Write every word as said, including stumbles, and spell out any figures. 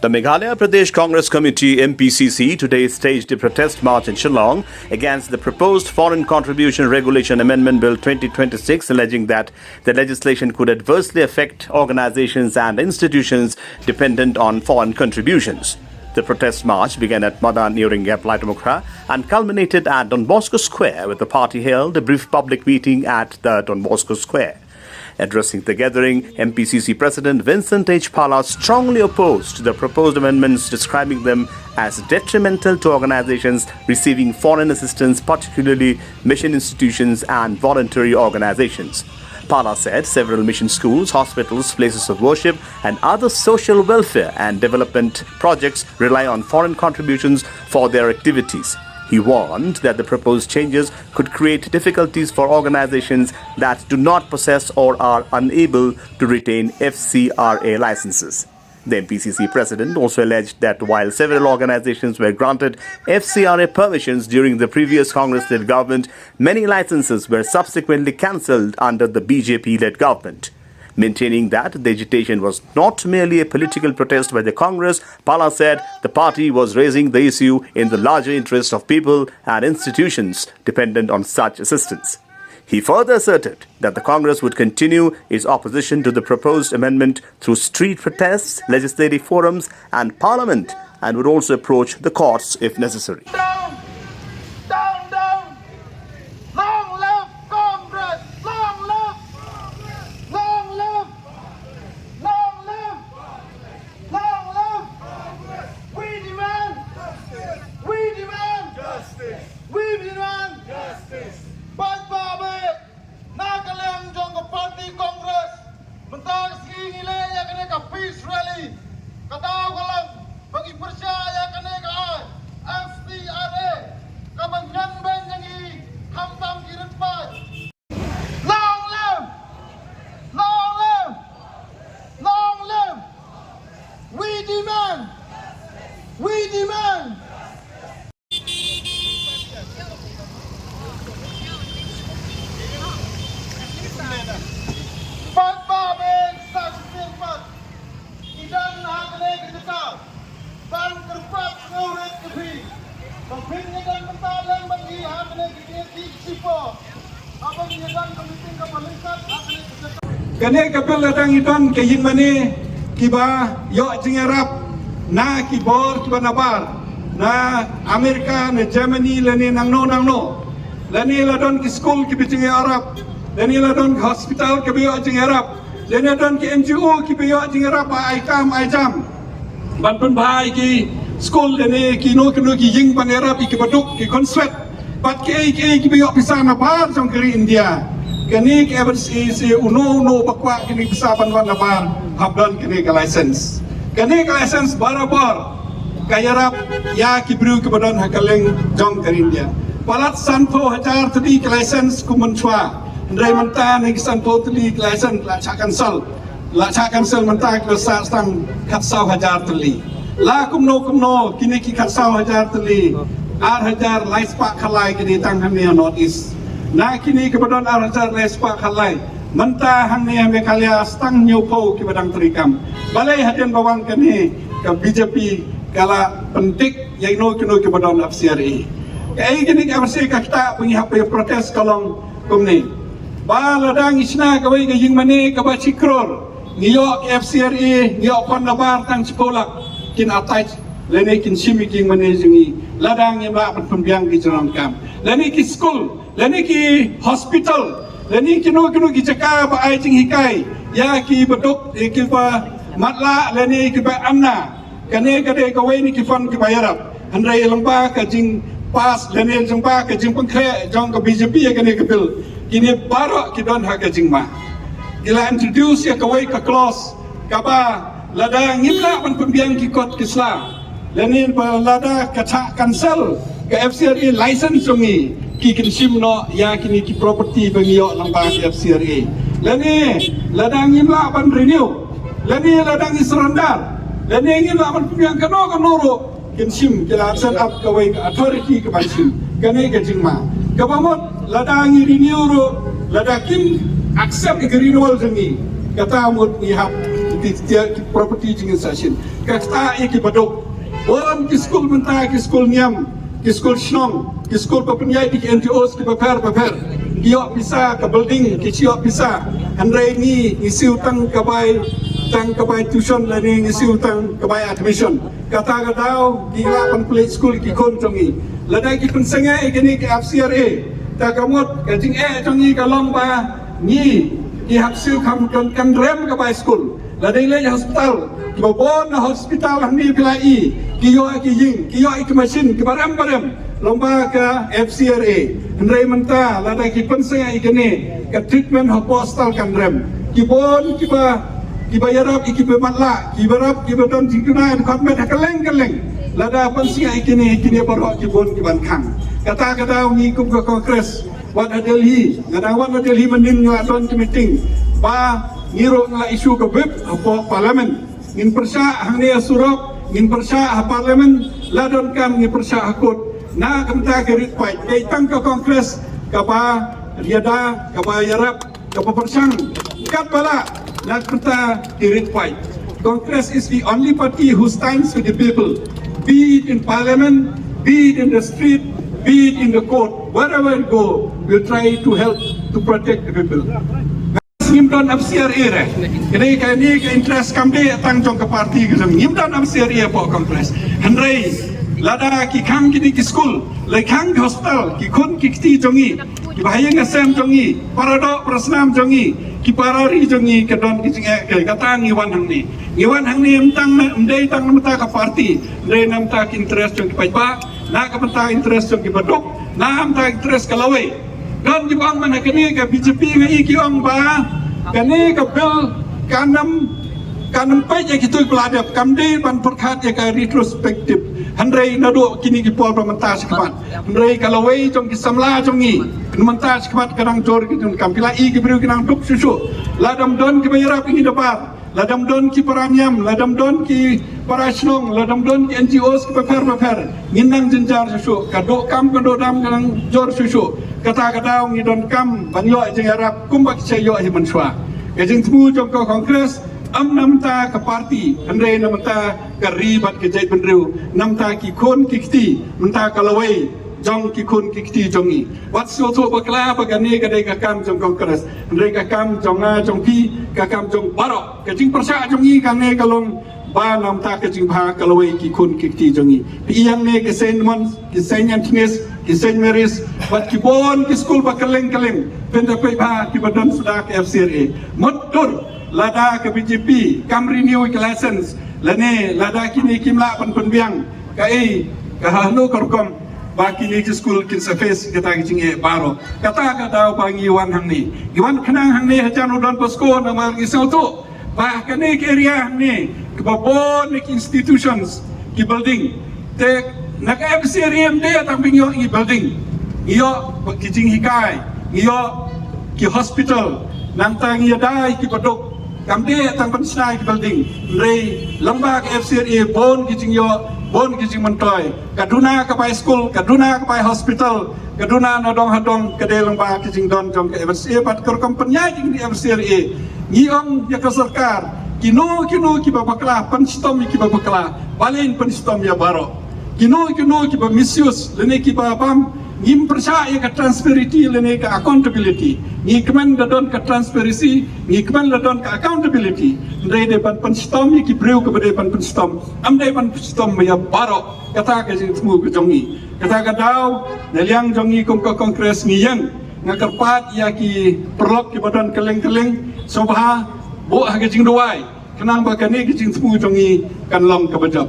The Meghalaya Pradesh Congress Committee, M P C C, today staged a protest march in Shillong against the proposed Foreign Contribution Regulation Amendment Bill twenty twenty-six, alleging that the legislation could adversely affect organizations and institutions dependent on foreign contributions. The protest march began at Madan Ewring Gap, Laitumkhrah, and culminated at Don Bosco Square, where the party held a brief public meeting at the Don Bosco Square. Addressing the gathering, M P C C President Vincent H Pala strongly opposed the proposed amendments, describing them as detrimental to organizations receiving foreign assistance, particularly mission institutions and voluntary organizations. Pala said several mission schools, hospitals, places of worship, and other social welfare and development projects rely on foreign contributions for their activities. He warned that the proposed changes could create difficulties for organizations that do not possess or are unable to retain F C R A licenses. The M P C C president also alleged that while several organizations were granted F C R A permissions during the previous Congress led government, many licenses were subsequently cancelled under the B J P led government. Maintaining that the agitation was not merely a political protest by the Congress, Pala said the party was raising the issue in the larger interest of people and institutions dependent on such assistance. He further asserted that the Congress would continue its opposition to the proposed amendment through street protests, legislative forums, and parliament, and would also approach the courts if necessary. Down! Down, down! Long live Congress! Long live! Long live! Long live! Long live! We demand! We demand! We demand! Paidbah bad na ka liang jong ka party Congress, mynta ka sngi ngi leh ïa kane ka peace rally. Ka daw ka long ba ngi pyrshah ïa kane ka F C R A, kaba ngan ban ïa ngi khamtam ki rit paid. Long live! Long live! Long live! We demand! We demand! Paidbah bad sa shisien pat, ngi don ha kane ka jaka ban kyrpad sngewrit ïa phi ba phin ïa don mynta lem bad ngi ha kane ka jaka shipor. Kane ka bill la dang ïa don ka ïing mane kiba ïoh jingïarap na ki bor kiba nabar, na Amerika, na Germany, lane nangno nangno. Lane la don ki skul kiba jingïarap, lane la don ki hospital kiba ïoh jingïarap, lane la don ki N G O kiba ïoh jingïarap ba ai kam ai jam ban pynbha ïa ki skul lane kino kino ki ïing ban ïarap ïa ki baduk, ki khun swet. Bad kiei kiei kiba ïoh pisa nabar jong ka ri India. Kane ka F C C uno uno ba kwah kane ka pisa ban wan nabar hap don kane ka license. Kane ka license barabor ka ïarap ïa ki briew kiba don ha ka liang jong ka ri India. Palat sanphew hajar tylli ka license kum mynshuwa. Hynrei mynta ne ka sanphew tylli ka license la shah cancel. La shah cancel mynta kiba sah tang khatsaw hajar tylli. La kumno kumno kine ki khatsaw hajar tylli, ar hajar lai spah khatlai kine tang hangne ha North East. Na kine kiba don ar hajar lai spah khatlai, mynta hangne ha Meghalaya tang hynñiewphew kiba dang treikam. Balei? Hadien ba wan kane ka B J P ka la pyndik ïa kino kino kiba don F C R A. Kaei kane ka F C R A ka ktah ba ngi hap ban protest ka long kumne. Ba lada ngi shna kawei ka ïing mane kaba shi klur, ngi ïoh F C R A, ngi ïoh fund nabar tang shiphew lak, kin attach lane kin shim ïa ki ïing mane jong ngi. Lada ngim lah ban pynbiang ki jingdonkam, lane ki skul, lane ki hospital, lane kino kino ki jaka ba ai jinghikai ïa ki baduk, ïa kiba matlah lane kiba amna. Kane ka dei kawei na ki fund kiba ïarap. Hynrei lyngba ka jingpass lane lyngba ka jingpynkhreh jong ka B J P ïa kane ka bill, kine baroh ki don ha ka jingma. Ki la introduce ïa kawei ka clause kaba lada ngim lah ban pynbiang ki kot ki sla, lane ba lada ka shah cancel ka F C R A license jong ngi, ki kin shim noh ïa kine ki property ba ngi ïoh lyngba ka F C R A. Lane lada ngim lah ban renew, lane lada ngi surrender, lane ngim lah ban pynbiang kano kano ruh, kin shim, ki la set up kawei ka authority ka ban shim. Kane ka jingma. Kaba mut lada ngi renew ruh, lada kim accept ka renewal jong ngi, kata mut ngi hap ki property jong ngi sa shisien. Ka ktah ïa ki baduk. Bun ki skul mynta, ki skul niam, ki skul shnong, ki skul ba pynïaid da ki N G Os kiba pher bapher, ki ïoh pisa ka building, ki shu ïoh pisa. Hynrei ngi, ngi siew tang ka bai, tang ka bai tuition lane ngi siew tang ka bai admission. Kata ka daw ngi lah ban pynleit skul ki khun jong ngi. Lada ki pynsangeh ïa kine ki F C R A, ta ka mut ka jingeh jong ngi ka long ba ngi, ki hap siew kham kan, kan rem ka bai skul. Lada ngi leit hospital, kiba bun na hospital hangne phi la i, ki ïoh ki ïing, ki ïoh ki machine kiba rem ba rem, long ba ka F C R A. Hynrei mynta lada ki pynsangeh ïa kine, ka treatment hapoh hospital kan rem. Ki bun kiba, kiba ïarap ïa kiba matlah, kiba ïarap kiba don jingduna ïa ka met ha kylleng kylleng, lada pynsangeh ïa kine, kine baroh ki bun kiban khang. Kata ka daw ngi kum ka Congress, wat ha Delhi, nga dang wat ha Delhi mynnin, nga la don ka meeting ba ngi ruh ngi la issue ka whip hapoh Parliament. Ngin pyrshah hangne ha surok, ngin pyrshah ha Parliament, la donkam ngin pyrshah ha court. Na ka bynta ka rit paid, dei tang ka Congress kaba ïada, kaba ïarap, kaba pyrshang katba lah na ka bynta ka rit paid. Congress is the only party who stands with the people, be it in Parliament, be it in the street, be it in the court. Wherever we go, we'll try to help to protect the people. Ngim don F C R A re. Kane, kane ka interest kam dei tang jong ka party ka jong, ngim don F C R A hapoh Congress. Hynrei lada ki khang kine ki skul, la khang ki hospital, ki khun ki kti jong ngi, kiba ha ïing ha sem jong ngi, para doh para snam jong ngi, ki para ri jong ngi, ka don ki jingeh, ka, kata ngi wan hangne. Ngi wan hangne ym tang na, ym dei tang na bynta ka party, hynrei na bynta ki interest jong ki paidbah, na ka bynta interest jong ki baduk, na ka bynta interest ka lawei. Don kiba ong man ha kane ka B J P, nga i ki ong ba kane ka bill kan ym, kan ym peit ïa kito kiba la dep, kam dei ban pyrkhat ïa ka retrospective. Hynrei naduh kine ki por ba mynta shakhmat, hynrei ka lawei jong ki samla jong ngi mynta shakhmat ka dang jur ki jingdonkam. Phi la i ki briew ki nang duk shuh shuh. Lada ym don kiba ïarap ïa ngi da bar, lada ym don ki para niam, lada ym don ki para shnong, lada ym don ki N G Os kiba pher bapher, ngin nang jynjar shuh shuh. Ka dohkam ka dohdam ka nang jur shuh shuh. Kata ka daw ngi donkam ban ïoh jingïarap kumba ki shu ïoh hi mynshuwa. Ka jingthmu jong ka Congress ym na bynta ka party, hynrei na bynta ka ri bad ka jaitbynriew, na bynta ki khun ki kti, na bynta ka lawei jong ki khun ki kti jong ngi. Wat sngewthuh bakla ba kane ka dei ka kam jong Congress, hynrei ka kam jong nga jong phi, ka kam jong baroh. Ka jingpyrshah jong ngi kane ka long ba na bynta ka jingbha ka lawei ki khun ki kti jong ngi. Phi i hangne ki Saint Edmunds, ki Saint Anthony's, ki Saint Mary's, bad ki bun ki skul ba kylleng kylleng, pynda peit bha kiba don suda ka F C R A. Mutdur lada ka B J P kam renew ka license, lane lada kine kim lah ban pynbiang, kaei, ka hano ka rukom ba kine ki skul kin sa face kata ki jingeh baroh. Kata ka daw ba ngi wan hangne. Ngi wan khnang hangne hajan u Don Bosco namar ngi sngewthuh ba kane ka area hangne kaba bun na ki institutions, ki building. Te na ka F C R A ym dei tang ba ngi ïoh ngi building, ngi ïoh ki jinghikai, ngi ïoh ki hospital, nangta ngi ïada ïa ki baduk. Kam dei tang ban shna ïa ki building, hynrei lyngba ka F C R A bun ki jingïoh, bun ki jingmyntoi. Ka duna ka bai skul, ka duna ka bai hospital, ka duna na dong ha dong, ka dei lyngba ki jingdon jong ka F C R A bad ka rukom pynïaid jong ka F C R A. Ngi ong ïa ka sorkar, kino kino kiba bakla, pynshitom ïa kiba bakla, balei pynshitom ïa baroh? Kino kino kiba misuse lane kiba bam, ngim pyrshah ïa ka transparency lane ka accountability. Ngi kmen da don ka transparency, ngi kmen da don ka accountability. Hynrei dei ban pynshitom ïa ki briew kiba dei ban pynshitom, ym dei ban pynshitom ïa baroh. Kata ka jingthmu ka jong ngi. Kata ka daw, na liang jong ngi kum ka Congress ngi ïeng, nga kyrpad ïa ki paralok kiba don kylleng kylleng, sngewbha buh ha ka jingduwai, khnang ba kane ka jingthmu jong ngi kan long kaba jop.